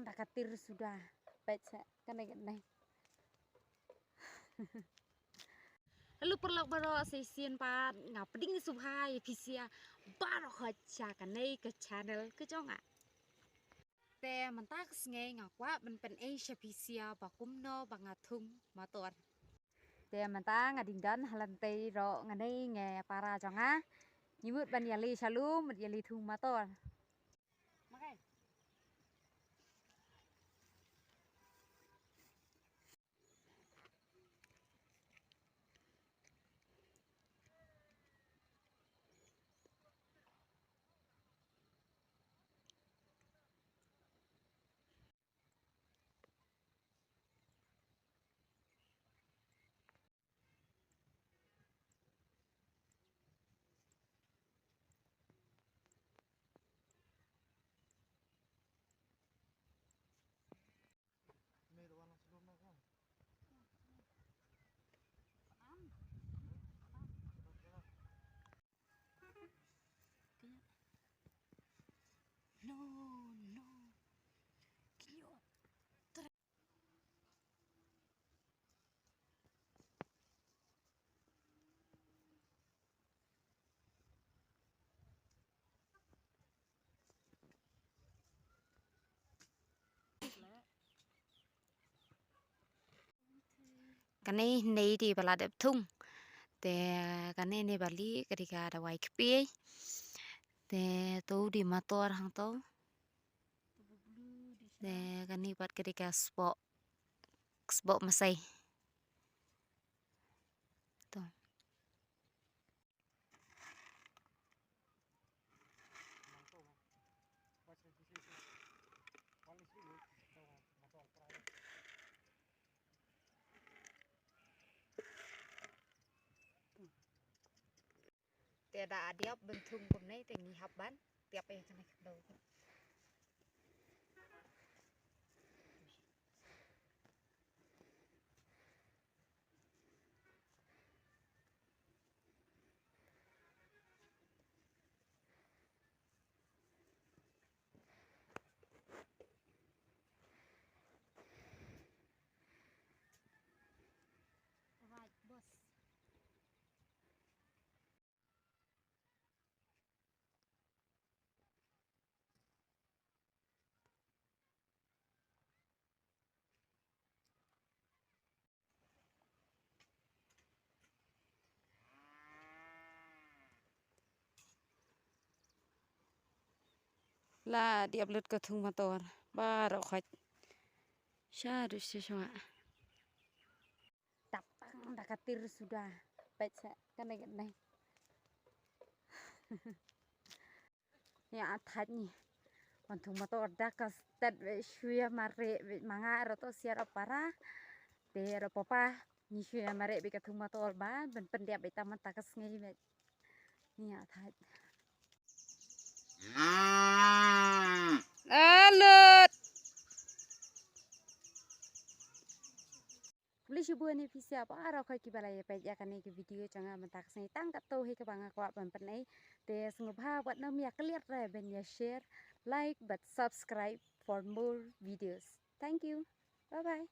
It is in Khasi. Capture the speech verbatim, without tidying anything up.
ta ka tir suda. Peit sa kane kane. Hello paralok baroh, sa shisien pat nga pdiang sngewbha ïa phi sha baroh sha kane ka channel ka jong nga. Te mynta ka sngi nga kwah ban pyni sha phi sha ba kumno ba nga thung mator. Te mynta nga dang don halantei ruh ngan ïa para jong nga. Ngi mut ban ïa leit sha lum, mut ïa leit thung mator. No, no. Kane ne dei ba la dep thung. Te kane ne ba lieh ka dei ka dawai kpiei. Te to dei mator hangto. Te kane pat ka dei ka sboh, sboh masai. To. Te da adiap bentung kumne te ngi hap ban tiap eh kane kdo. Right, boss. La dep lut ka thung mator baroh khoit. Sha du sha sha. Tap tang da ka tir suda. Peit sa kane kane. Ïa thait ngi wan thung mator da ka stet, bad shuwa mareh, bad ma nga ruh to sha para. Te ruh papa ngi shuwa mareh bad ka thung mator ba ban pyndep bad ta mynta ka sngi bad. Ïa thait. Alut. Khublei shibun ïa phi sha baroh kiba la ïa peit ïa kane ka video jong nga mynta ka sngi. Tang katto hi kaba nga kwah ban pyni. Te sngewbha wat nym ïa klet re ban ïa share, like bad subscribe for more videos. Thank you. Bye bye.